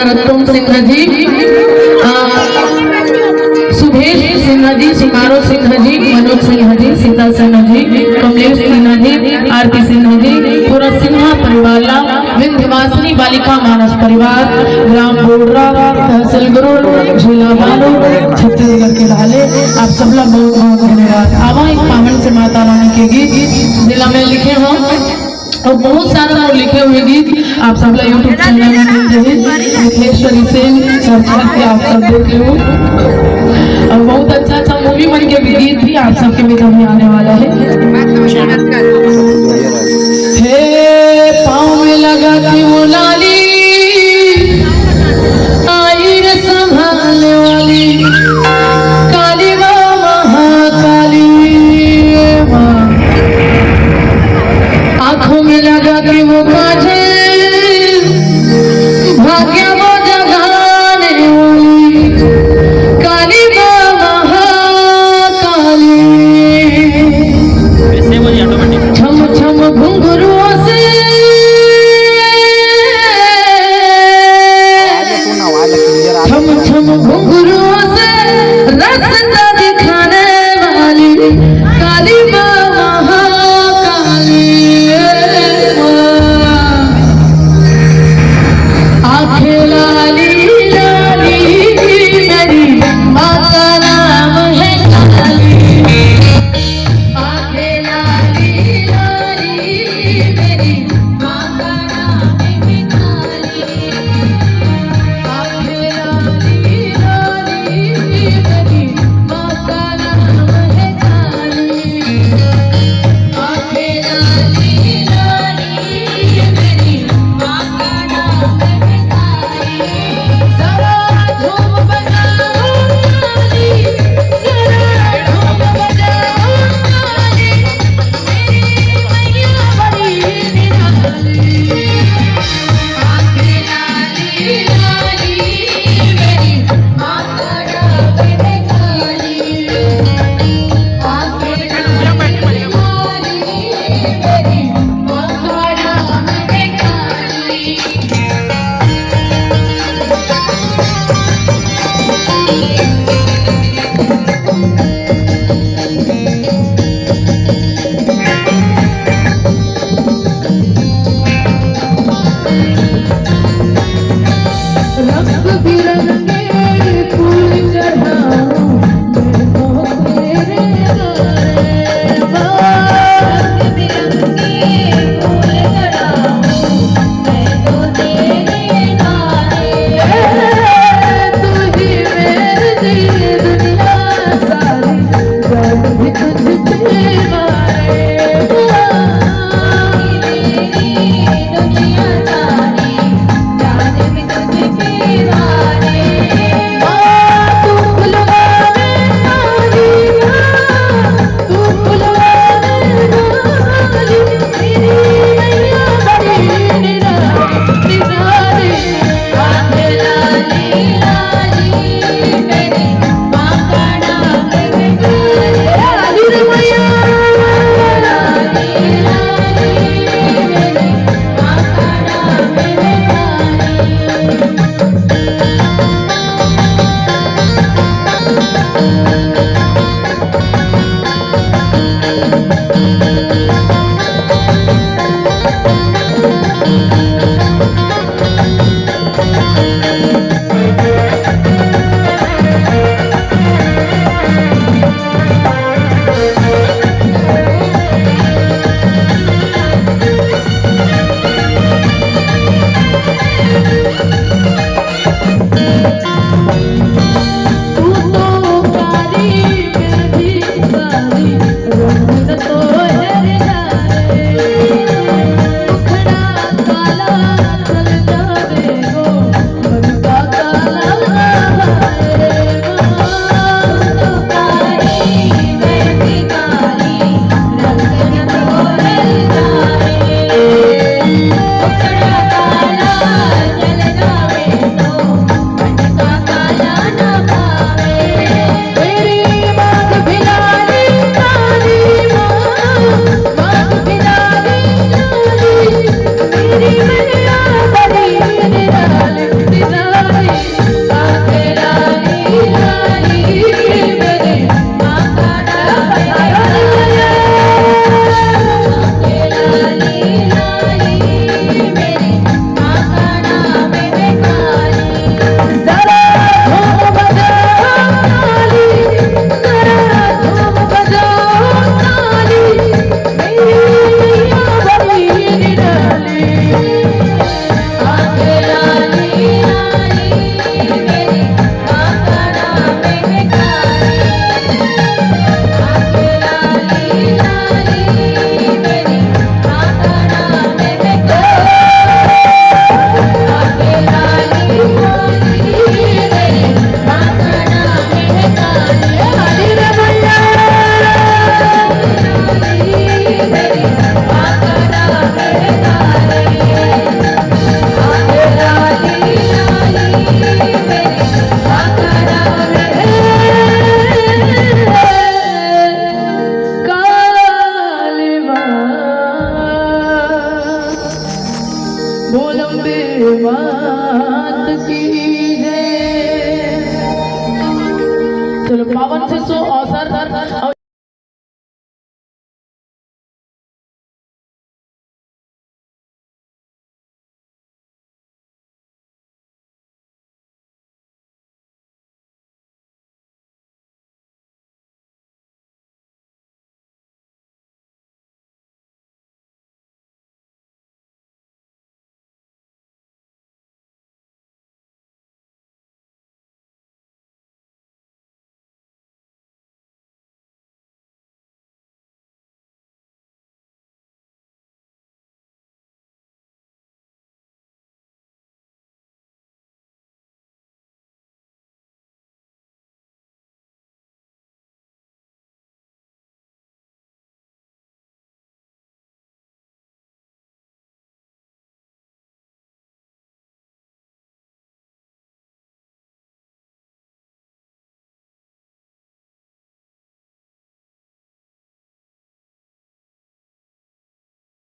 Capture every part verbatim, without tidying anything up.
नरोत्तम सिन्हा जी, अ, सुभेश सिन्हा जी, सुकारो सिन्हा जी, मनोज सिन्हा जी, सीता सिन्हा जी, कमलेश सिन्हा जी, आरती सिन्हा जी, पूरा सिन्हा परिवार ला, विंध्यवासिनी बालिका मानस परिवार, ग्राम बोडरा, तहसील गरूड, जिला बालोद, छत्तीसगढ़ के रहल हे। आप सबला बहुत बहुत धन्यवाद। आवा एक पावन से माता रानी के गीत, जेला मैं लिखे हंव। अउ बहुत सारा मोर लिखे हुए गीत आप सब ला YouTube channel में मिल जाही। मिथिलेश्वरी सेन search करके आप सब देख लेहू। अउ बहुत अच्छा अच्छा movie मन के भी गीत भी आप सबके बीच में आने वाला हे। हे पाँव में लगा के वो लाली, आई रे संभाले वाली, काली माँ महाकाली माँ। आँखों में लगा के वो काजल, भाग्य वो जगाने वाली, काली माँ महाकाली। छम छम घुंघरुओं से, छम छम घुंघरुओं से रस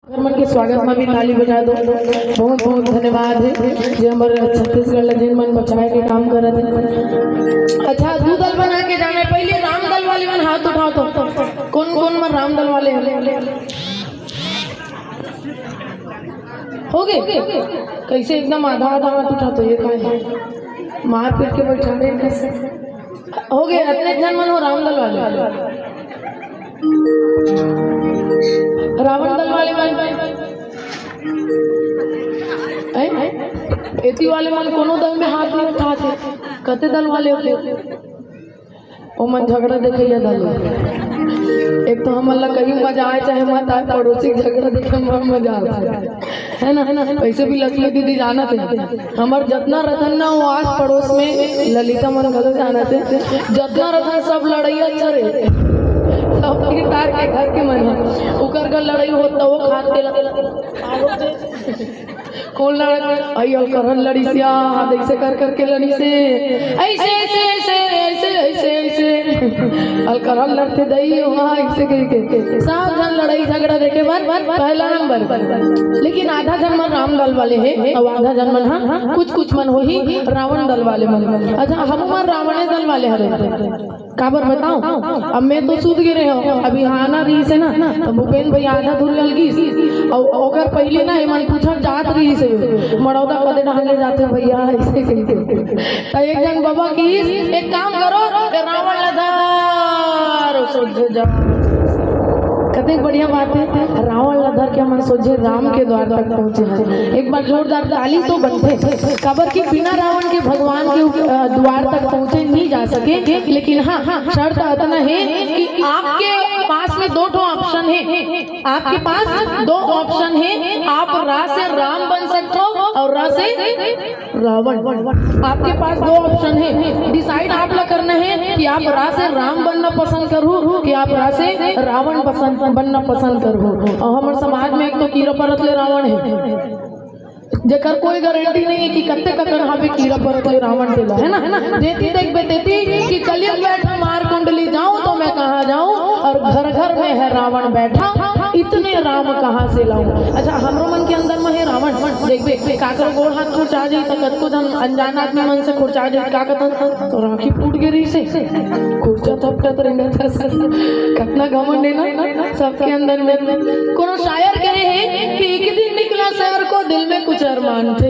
ओकर मन के स्वागत म भी ताली बजा दो। बहुत बहुत धन्यवाद हे जे हमर छत्तीसगढ़ ला जेन मन बचाए के काम करत हे। अच्छा, दू दल बना के जाना हे। पहले राम दल वाले मन हाथ उठाओ तो। कोन कोन मन राम दल वाले हे? हो गे? कैसे एकदम आधा आधा हाथ उठा तो ये काय हे? मार पीट के बैठा रहे कैसे? हो गे, अतने झन मन हो राम दल वाले। रावण दल वाले मन। हैं? एती वाले मन कोनो दल में हाथ नहीं उठाते। कते दल वाले हो? ओ मन झगड़ा देखइया दल। एक तो हमन ला कहीं मजा आए चाहे मत आए, पड़ोसी के झगड़ा देखे में बड़ मजा आथे, है ना? वैसे भी लक्ष्मी दीदी जानत हे, हमर जतना रतन ना वो आस पड़ोस में ललिता मन घलो जानत हे, जतना रतन सब लड़ाई अच्छा रहे, सब के तार के घर के मन हे, ओकर घर लड़ाई होत त वो खात के लग कोन लड़त? अई अलकरहन लड़ीस या, हाथ ऐसे कर करके लड़ीस हे। ऐसे, ऐसे, ऐसे, ऐसे, ऐसे, ऐसे। अलकरहन लड़थे दई, वहाँ ऐसे कह के। सब झन लड़ाई झगड़ा देखे बर पहला नंबर। लेकिन आधा झन मन राम दल वाले हे, अउ आधा झन मन हा, कुछ, कुछ मन होही रावण दल वाले मन। अच्छा, हम मन रावणे दल वाले हरे। काबर बताओ, अब मैं तो सूत गे रहे हो, अभी हाना रहिस हे ना, तो भूपेन भैया आधा धुन ललगिस, अउ ओकर पहले ना एमन पूछत जात रहिस हे, मड़ौदा कदे डहान ले जाथे भैया, ऐसे कहिके। तो एक झन बबा किहिस, एक काम करो, ए रावण ला धर, सोझे जा। कते बढ़िया बात हे, रावण ला धर के हमन सोझे राम के द्वार तक पहुंचे हन। एक बार जोरदार ताली तो बनथे, काबर कि बिना रावण के भगवान के ऊप-, अ, द्वार तक पहुंचे नहीं जा सके। लेकिन हाँ, शर्त अतना हे कि आपके पास में दो ठो option हे, आपके पास दो option हे, आप रा से राम बन सकते हो और रा से रावण। आपके पास दो option हे, decide आप ला करना हे कि आप रा से राम बनना पसंद करहू कि आप रा से रावण पसंद, बनना पसंद करहू। अउ हमर समाज में एक तो कीरा परत ले रावण हे, जेकर कोई गारंटी नहीं हे कि कत्ते ककन हावे कीरा परत ले रावण तेला, है ना? जेती देखबे तेती कि कलयुग बैठा मार कुंडली जाऊं तो मैं कहाँ जाऊं, और घर घर में है रावण बैठा, इतने राम कहाँ से लाऊं। अच्छा, हमरो मन के अंदर में हे रावण, देखबे काकरो गोड़ हाथ खुरचा जाई त कतको झन अनजान आदमी मन से खुरचा जाई, का कथन? तो राखी फूट गे रहिस हे, खुरचा थपटत रहिस हे, कतना घमंड हे ना सबके अंदर में। कोनो शायर कहे हे कि एक दिन निकला शहर को, दिल में कुछ अरमान थे।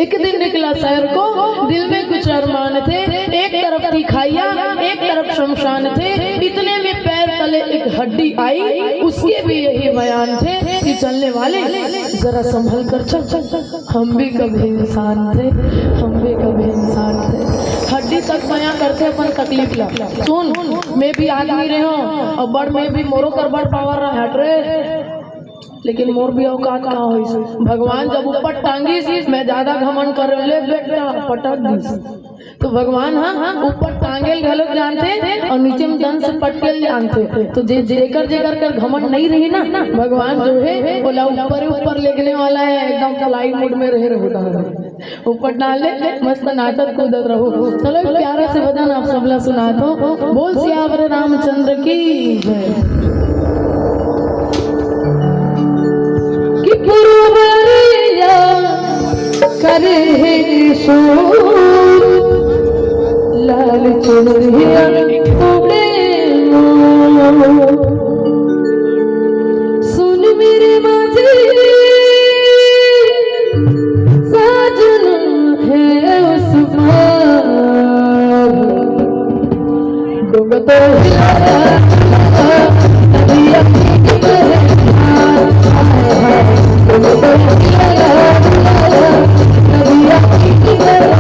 एक दिन निकला शहर को, दिल में कुछ अरमान थे। एक तरफ थी खाइया, एक तरफ शमशान थे। इतने में पैर तले एक हड्डी आई, उसके भी यही बयान थे कि चलने वाले, जरा संभल कर चल। हम भी कभी इंसान थे, हम भी कभी इंसान थे। हड्डी तक बयां करथे अपन तकलीफ ला। सुन, मैं भी आदमी रहे हूँ, और बड़ मैं भी मोरो कर बड़ power रहा, हट रे। लेकिन मोर भी औकात का होइस? भगवान जब ऊपर टांगिस, मैं ज्यादा घमंड कर ले बेटा, पटक दिस। तो भगवान हाँ ऊपर टांगेल घलोक जानथे और नीचे में दंश पटकेल जानथे। तो जे जेकर जेकर कर घमंड नहीं रही ना, भगवान जो है ओला ऊपर ही ऊपर लेगने वाला है, एकदम fly mode में रहे रहो। ऊपर डाल ले, मस्त नाचत कूदत रहो। चलो, एक प्यारा से भजन आप सबला सुनात हो। बोल सियावर रामचंद्र की जय। कि पुरवरिया करे शोर, लाल चुनरिया ओढ़े मोर। सुन मेरे माझी, साजना है उस पार। डूब तो हिला, नदिया की तरह। डूब तो हिला, नदिया की तरह।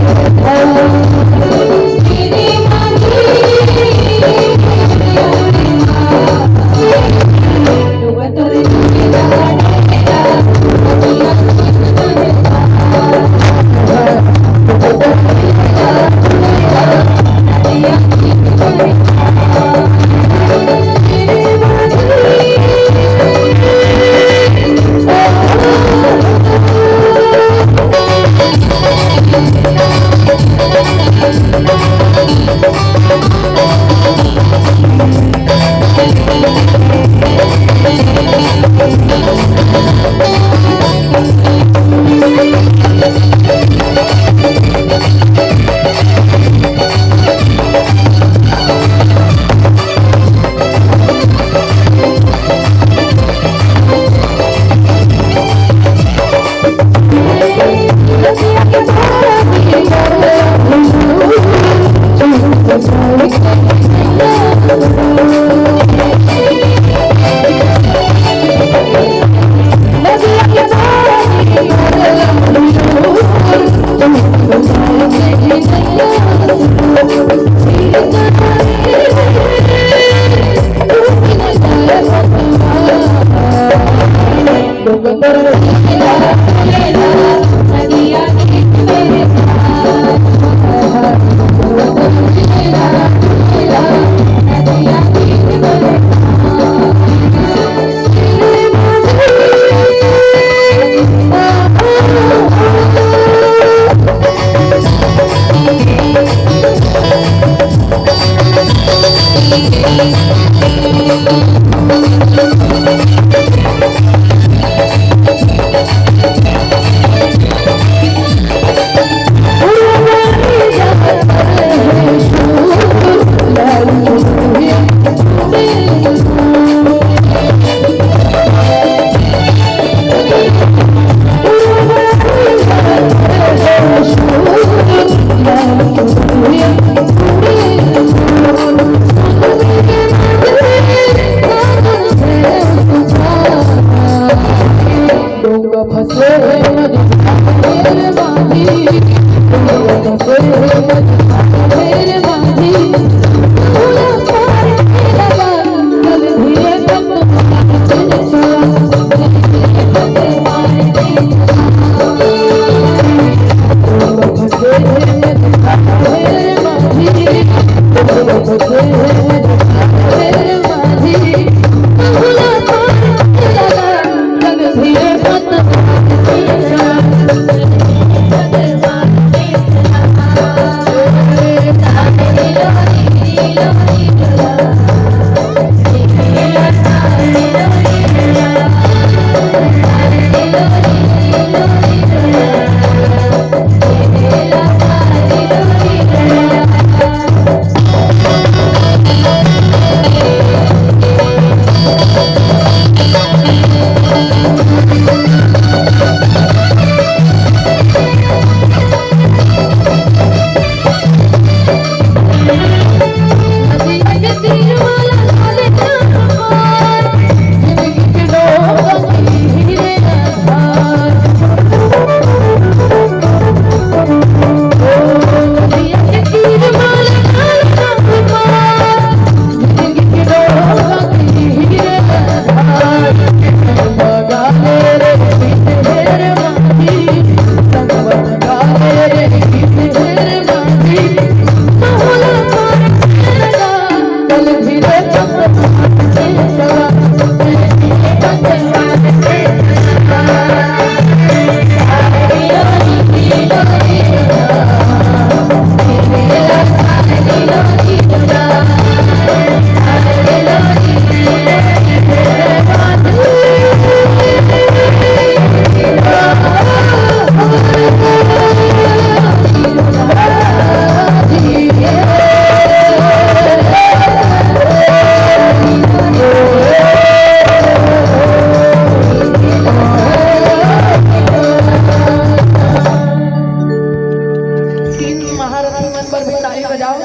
तीन महारथी मन बर भी ताली बजाओ।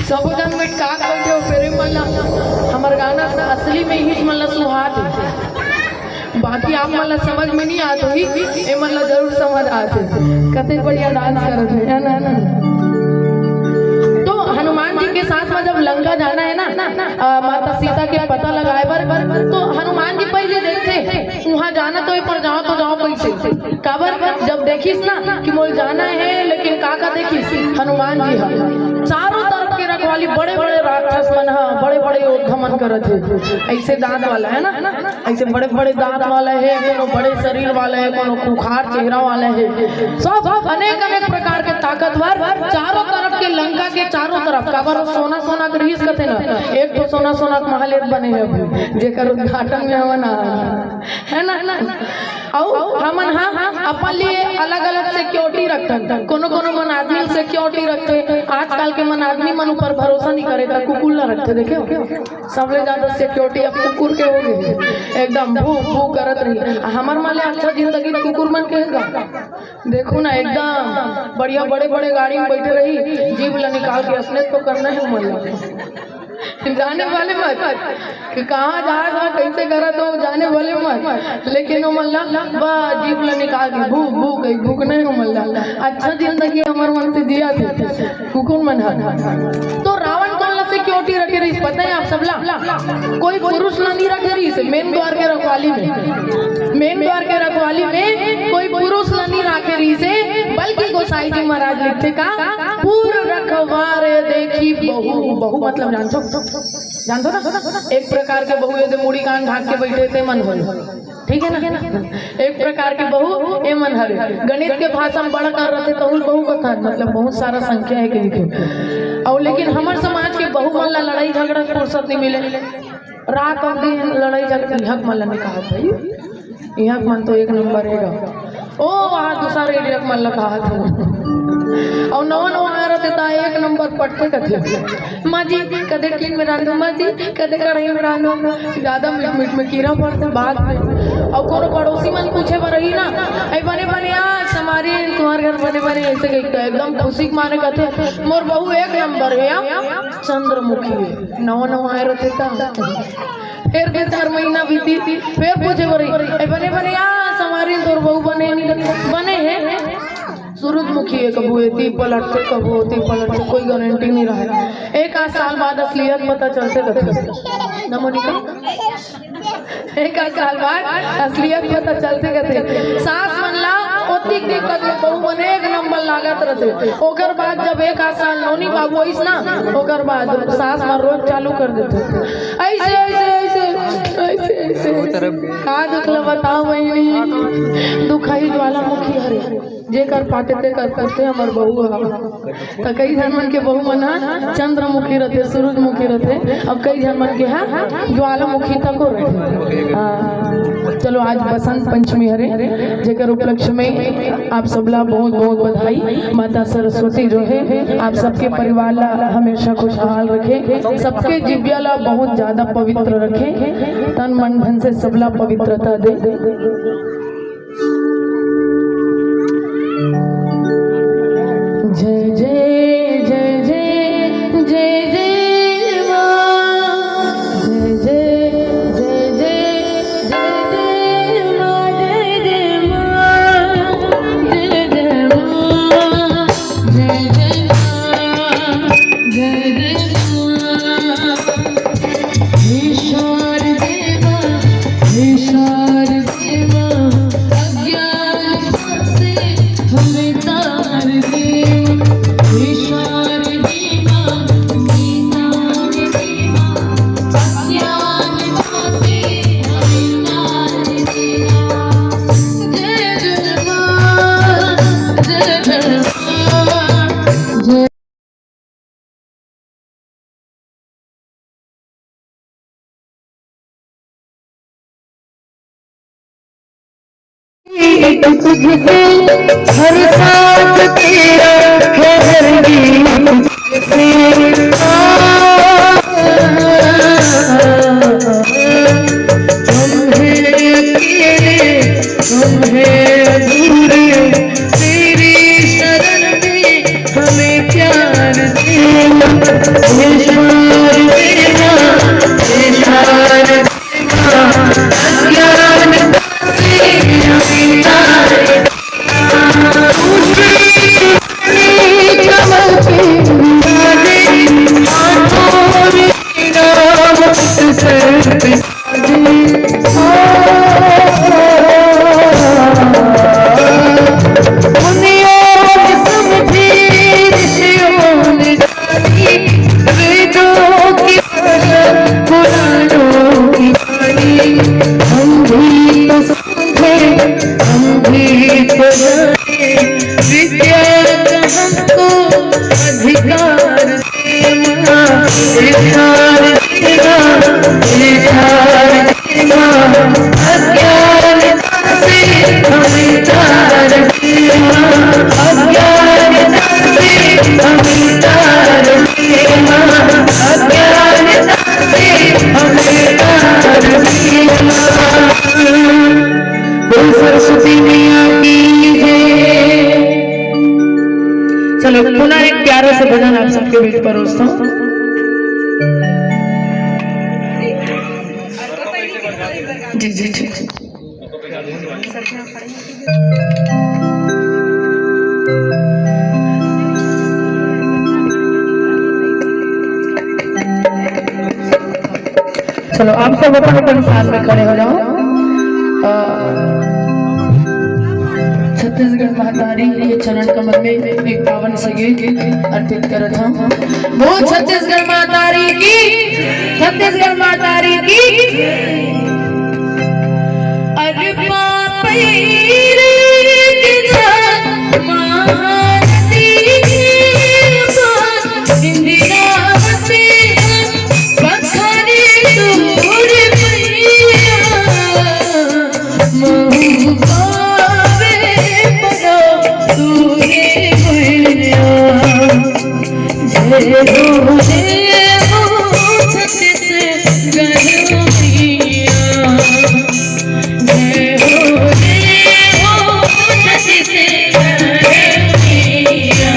सबो झन में का करके ओ प्रेम मन ला, हमर गाना असली में ही मन ला सुहात हे। बाकी आप मन ला समझ में नहीं आत होही, ए मन ला जरूर समझ आत हे। कते बढ़िया डांस करत हे, है ना, है ना? तो हनुमान जी के साथ में जब लंका जाना है ना, अ, माता सीता के पता लगाए बर, तो हनुमान जी पहले देखते, वहां जाना तो है, पर जाओ तो जाओ कैसे? काबर? जब देखिस ना कि मोल जाना है, लेकिन का का देखिस? हनुमान जी ह। चारों तरफ के रखवाली, बड़े-बड़े राक्षस मन ह, बड़े-बड़े योद्धा मन करत हे। ऐसे दांत वाला है ना, ऐसे बड़े-बड़े दांत वाला है, कोनो बड़े शरीर वाला है, कोनो खूंखार चेहरा वाला है, सब अनेक-अनेक प्रकार के ताकतवर चारों तरफ के, लंका के चारों तरफ। काबर सोना-सोना के रहिस कथे ना, एक तो सोना-सोना के महल बने हे अभी, जेकर उद्घाटन में हमन आ, है ना? अउ हमन ह अपन लिए अलग-अलग सिक्योरिटी रखथन। कोनो-कोनो मन आदमी ल सिक्योरिटी रखथे। आजकल के मन आदमी मन ऊपर भरोसा नहीं करे, त कुकुर ला रखथे। देखे हो, सबले ज्यादा सिक्योरिटी अब कुकुर के हो गई, एकदम भू भू करत रही। हमर मन ले अच्छा जिंदगी कुकुर मन के हे गा। देखो ना, एकदम बढ़िया बड़े-बड़े गाड़ी में बैठे रही, जीभ ला निकाल के असने तो करना है मन ला। जाने वाले मत कि कहाँ जात हो, कैसे करत हो, जाने वाले मत। लेकिन ओ मन ला बस जीभ ला निकाल के भूक, भूक, भूक नहीं ओ मन ला। अच्छा जिंदगी हमर मन से जिया थे कुकुर मन ह। तो रावण कोन ला सिक्योरिटी रखे रहिस, पता है आप सब ला? कोई पुरुष ला नहीं रखे रहिस मेन द्वार के रखवाली में। मेन द्वार के रखवाली में कोई पुरुष ला नहीं रखे रहिस, बल्कि गोसाई जी महाराज लिखथे का, पुर रखवार देखी बहू। बहू मतलब जानथो? जानथो ना? एक प्रकार के बहू, ये दे मुड़ी कान ढाक के बैठे ते मन हो, ठीक है ना? एक प्रकार के बहू ए मन हरे। गणित के भाषा में बड़ा कर रथे, तहुल बहू कथन, मतलब बहुत सारा संख्या है कहीं के। और लेकिन हमर समाज के बहू मन ला लड़ाई झगड़ा के फुर्सत नहीं मिले। रात अवधि लड़ाई झगड़ा, इहाँ के मन ला नहीं कहा भाई, इहाँ के मन तो एक नंबर हे गा। ओ, वहाँ दूसरा एरिया के मन ला कहा था। और नवा नवा आ रहे ता एक नंबर पटते कथे, "माँ जी, कदे टीन में रांधो, माँ जी, कदे कढ़ाई में रांधो।" ज्यादा मीठ मीठ में कीड़ा पड़थे बाद में। और कोनो पड़ोसी मन पूछे बर रही ना, "ए बने बने आ, समारी तुम्हारे घर बने बने?" ऐसे कही तो एकदम खुशी के मारे कथे, "मोर बहू एक नंबर है यार, चंद्रमुखी है।" नवा नवा आए रथे ता। फिर दो चार महीना बीती, फिर पूछे बर रही, "ए बने बने आ, समारी तोर बहू बने नहीं?" "बने है।" सूरजमुखी हे, कभू एती पलटथे, कभू ओती पलटथे, कोई गारंटी नहीं रहे। एक आध साल बाद असलियत पता चलथे कथे। न मोनिका? एक आध साल बाद असलियत पता चलथे कथे। सास मन ला ओतिक दिन तक ले बहू मन एक नंबर लागत रथे, ओकर बाद जब एक आध साल नोनी बाबू आइस ना, ओकर बाद सास मन रोज चालू कर देथे, ऐसे, ऐसे, ऐसे, ऐसे, ऐसे, ऐसे। का दुख ल बताओ बहिनी, दुख ही ज्वालामुखी हरे। जेकर पाते तेकर पुरथे हमर बहू ह। त कई झन मन के बहू मन ह चंद्रमुखी रथे, सूरजमुखी रथे, अब कई झन मन के ह ज्वालामुखी तको रथे। हाँ, चलो, आज बसंत पंचमी हरे, जेकर उपलक्ष्य में आप सबला बहुत बहुत बधाई। माता सरस्वती जो है, आप सबके परिवार ला हमेशा खुशहाल रखे, सबके जिब्या ला बहुत ज्यादा पवित्र रखे, तन मन धन से सबला पवित्रता दे। जय जय जय जय जय जय माँ। जय जय जय जय जय जय माँ। जय जय माँ। जय जय माँ। जय जय माँ। जय जय माँ। हे शारदे माँ, हे शारदे माँ, अज्ञान से हमें तार दे। हे शारदे माँ, हे शारदे माँ, अज्ञान से हमें तार दे। जय जय माँ, जय जय माँ, जय तुझसे हर सांस तेरा है हर गीत तुझसे। आ, हम हैं अकेले, हम हैं अधूरे, तेरी शरण में हमें प्यार दे। हे शारदे माँ, हे शारदे माँ, अज्ञान से हमें तार दे। कमल के हाथों में नाम सर पे मुनियों ने समझी, ऋषियों ने जानी, वेदों की भाषा, पुराणों की वाणी। हम भी तो समझे, हम भी तो जाने, विद्या का हमको अधिकार। बोल सरस्वती मैया की जय। चलो, पुनः एक प्यारा सा भजन आप सबके बीच परोसता हूँ। जी, जी, ठीक। चलो, आप सब अपन अपन स्थान में खड़े हो जाओ। अ, छत्तीसगढ़ महतारी के चरण कमल में एक पावन संगीत अर्पित करत हूँ। बोल छत्तीसगढ़ महतारी की, छत्तीसगढ़ महतारी की। अरे पापी रे महारती के पास इंदिरावती बखाने तोर मैया, महू पावे परो तोरे मैया। जय हो, जय हो छत्तीसगढ़ मैया। जय हो, जय हो छत्तीसगढ़ मैया।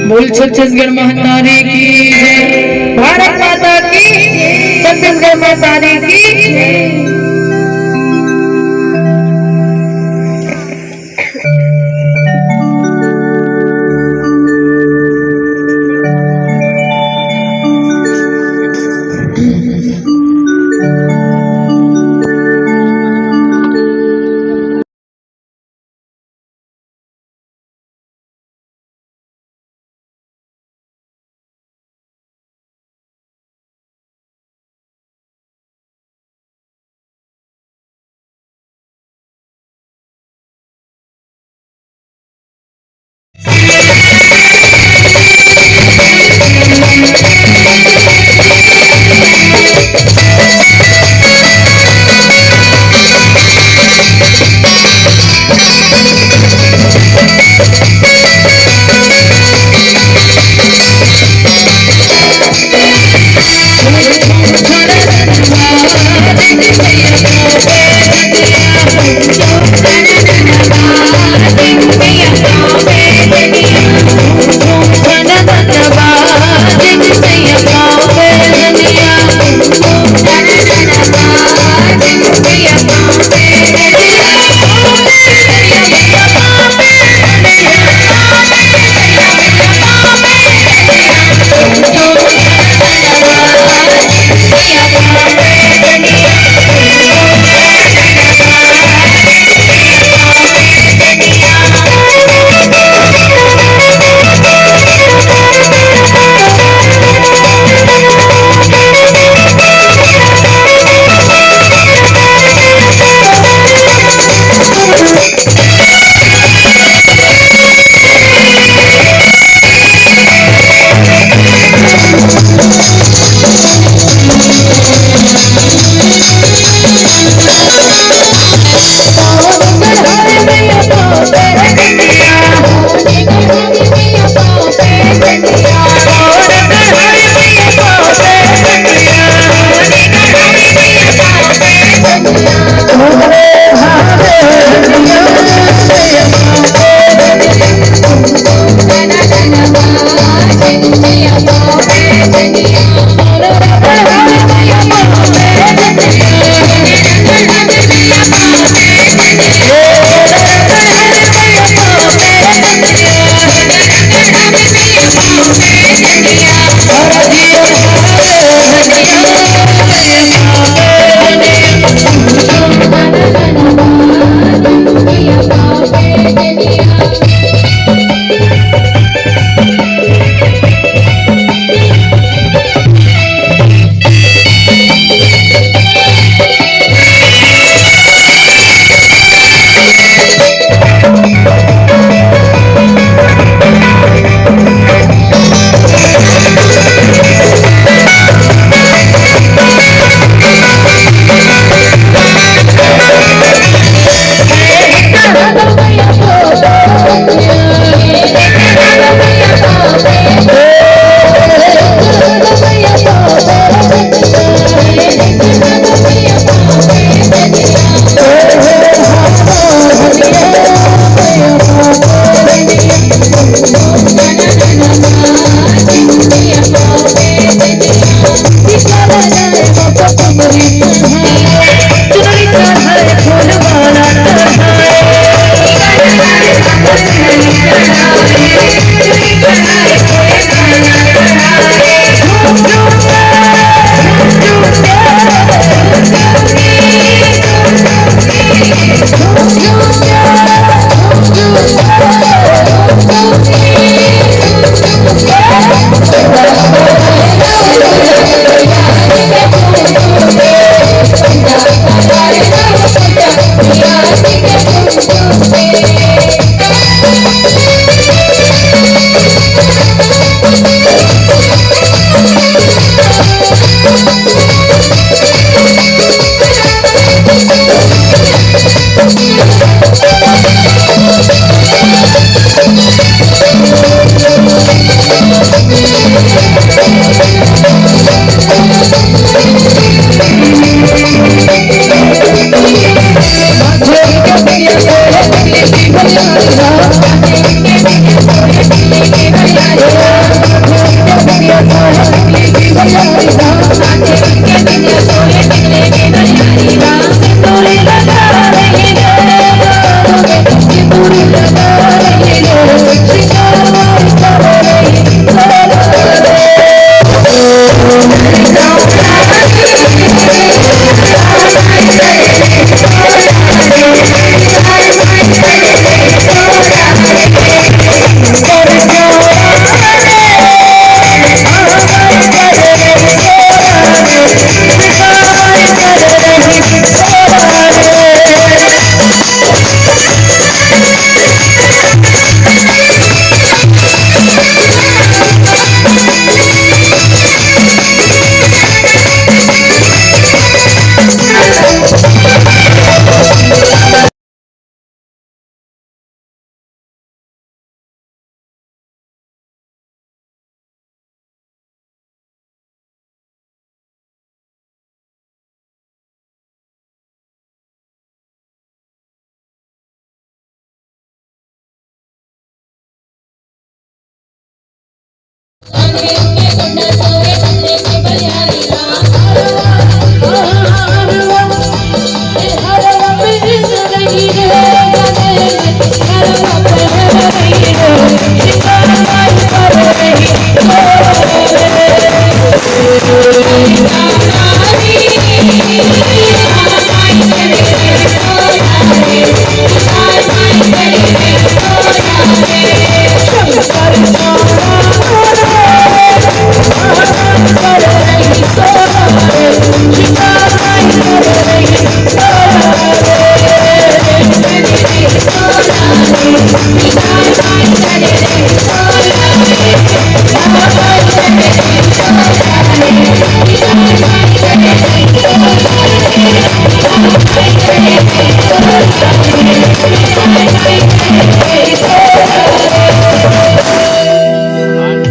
बोल छत्तीसगढ़ महतारी की जय, भारत माता की, छत्तीसगढ़ महतारी की जय।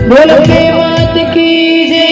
बोल के मात की जय।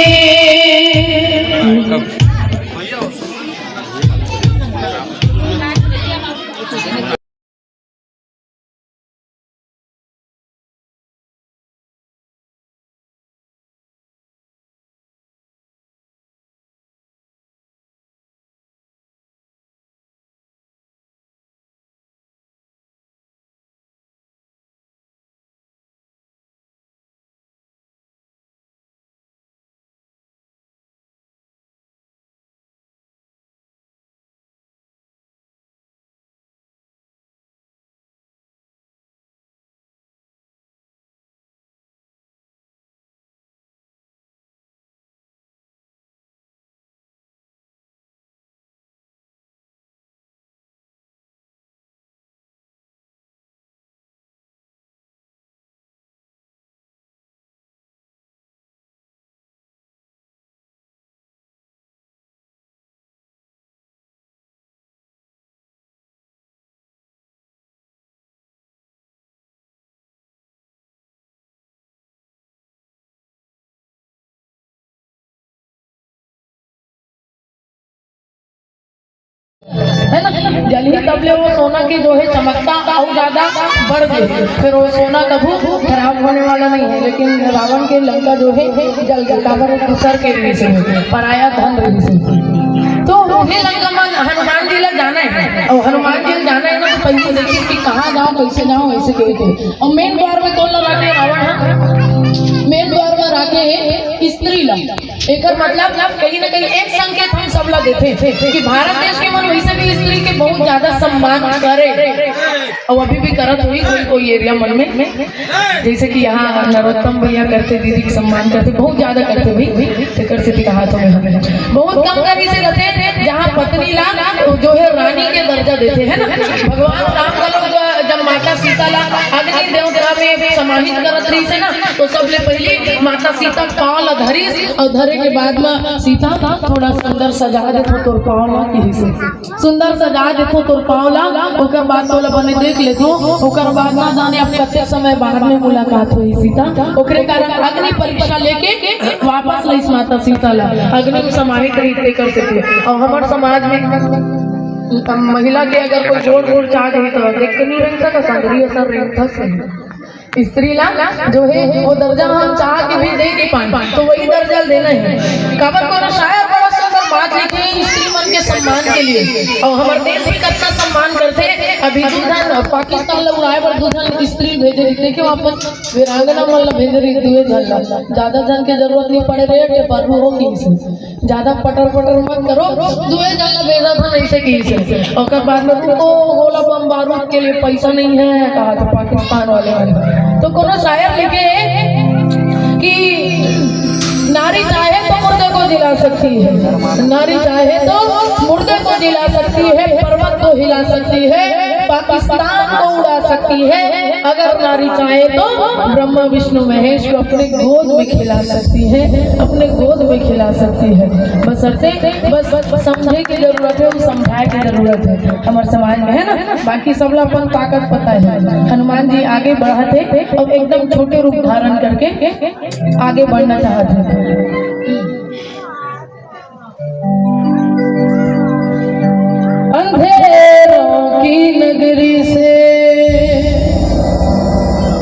है ना, जलही तब ले वो सोना के जो है चमकता अउ ज्यादा बढ़ गई। फिर वो सोना कभू खराब होने वाला नहीं है, लेकिन रावण के लंका जो है जल गई, काबर वो दूसर के रहिस हे, पराया धन रहिस हे। तो उहे लंका में हनुमान जी ला जाना है, अउ हनुमान जी ला जाना है ना, तो पहले देखिस कि कहाँ जाओ, कैसे जाओ, ऐसे कहे थे। अउ मेन द्वार में कौन ला राखे रावण? हाँ, मेन द्वार में राखे स्त्री ला। एकर मतलब कहीं ना कहीं एक संकेत हम सब ला देथे कि भारत देश के मन वैसे भी स्त्री के बहुत ज्यादा सम्मान करे, अउ अभी भी करत होही कोई कोई एरिया मन में, जैसे कि यहाँ नरोत्तम भैया करथे, दीदी के सम्मान करथे, बहुत ज्यादा करथे भाई। तेकर सेती कहा तो मैं, बहुत कम करी से रथे जहाँ पत्नी ला जो है रानी के दर्जा देथे, है ना। भगवान राम घलो जब माता सीता ला अग्नि देवता में समाहित करत रहिस हे ना, तो सबले पहली माता सीता पाँव ला धरिस, अउ धरे के बाद में सीता थोड़ा सुंदर सजा देथों तोर पाँव ला किहिस हे। सुंदर सजा देथों तोर पाँव ला, ओकर बाद तोला बने देख लेथों, ओकर बाद ना जाने अब कते समय बाद में मुलाकात होही सीता। ओकरे कारण अग्नि परीक्षा लेके वापस लइस माता सीता ला, अग्नि में समाहित रहिथे तेकर सेती। अउ हमर समाज में महिला के अगर कोई गोड़ गोड़ चाह जाही तो देख के नहीं रेंग सकस, संगरी असर रेंगथस। स्त्री ला जो है वो दर्जा हम चाह के भी दे नहीं पान, तो वही दर्जा देना है। काबर कोनो शायर बड़ा सुंदर बात लिखे स्त्री मन के सम्मान के लिए, अउ हमर देश भी कितना सम्मान करथे। अभी दू झन पाकिस्तान ला उड़ाए बर दू झन स्त्री भेजे रहिथे, क्यों अपन वीरांगना मन ला भेजे रहिथे, दुए झन ला, ज्यादा झन के जरूरत नहीं पड़े रे, के पर हो किहिस हे। ज्यादा पटर पटर मत करो, दुए झन ला भेजत हन अइसे किहिस हे। ओकर बाद में रुको, गोला बम बारूद के लिए पैसा नहीं है, कहा तो पाकिस्तान वाले मन। तो कोनो शायर लिखे कि नारी चाहे तो मुर्दे को जिला सकती है, नारी चाहे तो मुर्दे को जिला सकती है, पर्वत को हिला सकती है, पाकिस्तान को उड़ा सकती है। अगर नारी चाहे तो ब्रह्मा विष्णु महेश को अपने गोद में खिला सकती है, अपने गोद में खिला सकती है। बस अते, बस, बस समझे की जरूरत है, वो समझाए की जरूरत है हमर समाज में, है ना। बाकी सब ला अपन ताकत पता है। हनुमान जी आगे बढ़त हे अउ एकदम छोटे रूप धारण करके आगे बढ़ना चाहत हे। अंधेरों की नगरी से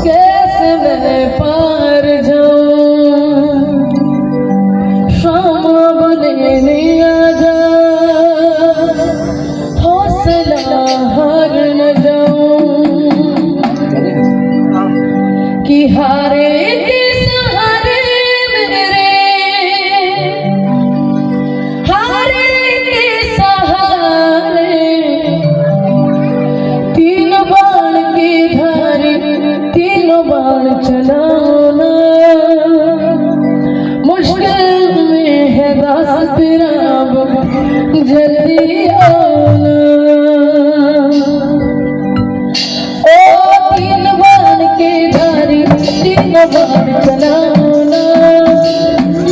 कैसे मैं पार जाऊं, हारे के सहारे मेरे, हारे के सहारे, तीन बाण के धारी, तीनों बाण चलाना। मुश्किल में है दास तेरा अब, जल्दी आना। ओ तीन बाण के धारी, तीन बाण चलाना,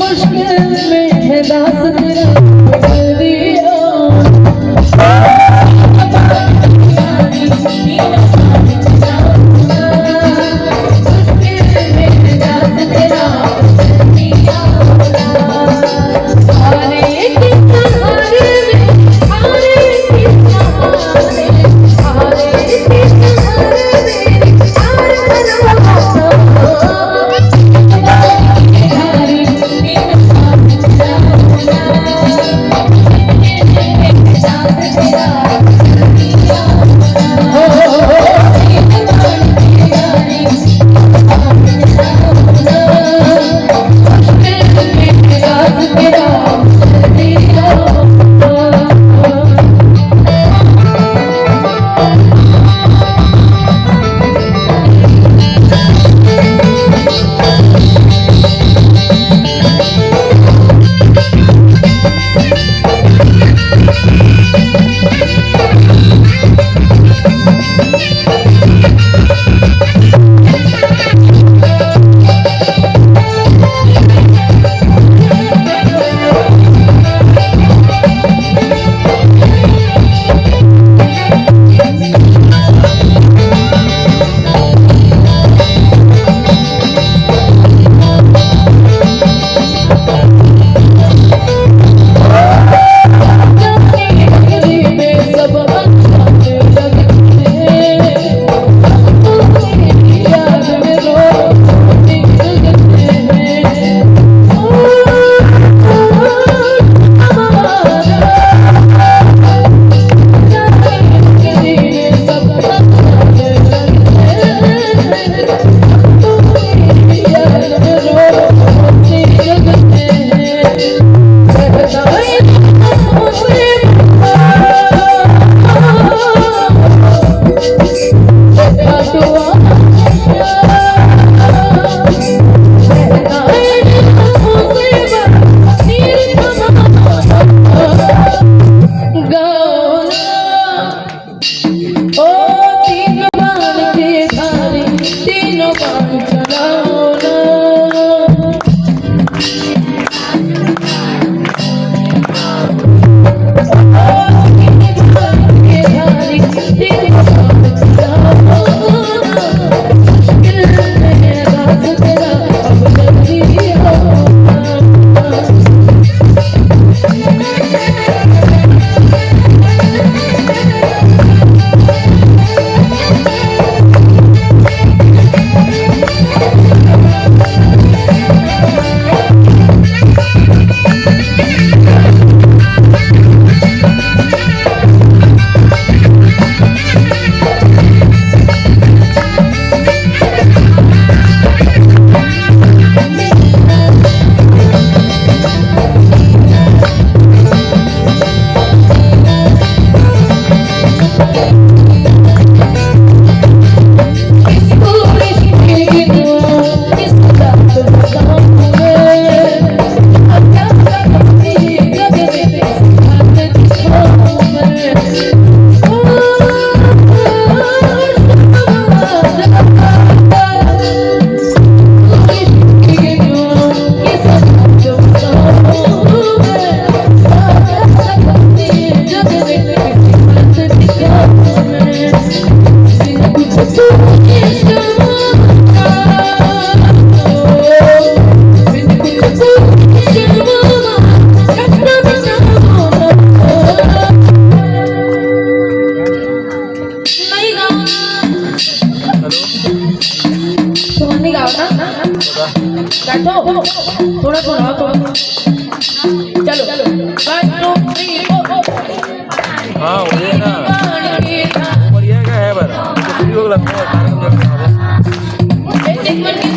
मुश्किल में है दास तेरा, जल्दी आना। ओ तीन बाण के धारी, तीनों बाण चलाओ ना। ओ तीन बाण के धारी, तीनों बाण चलाओ ना। मुश्किल में राज तेरा अब जल्दी आओ ना। नहीं गाओ। तुम नहीं गाओ ना? बैठो। थोड़ा सुनाओ तुम। चलो। One, two, three, four। हाँ, हो गया ना। बढ़िया का है बड़ा। कुछ भी हो लगता है, कार्यक्रम जब भी हो। एक मिनट।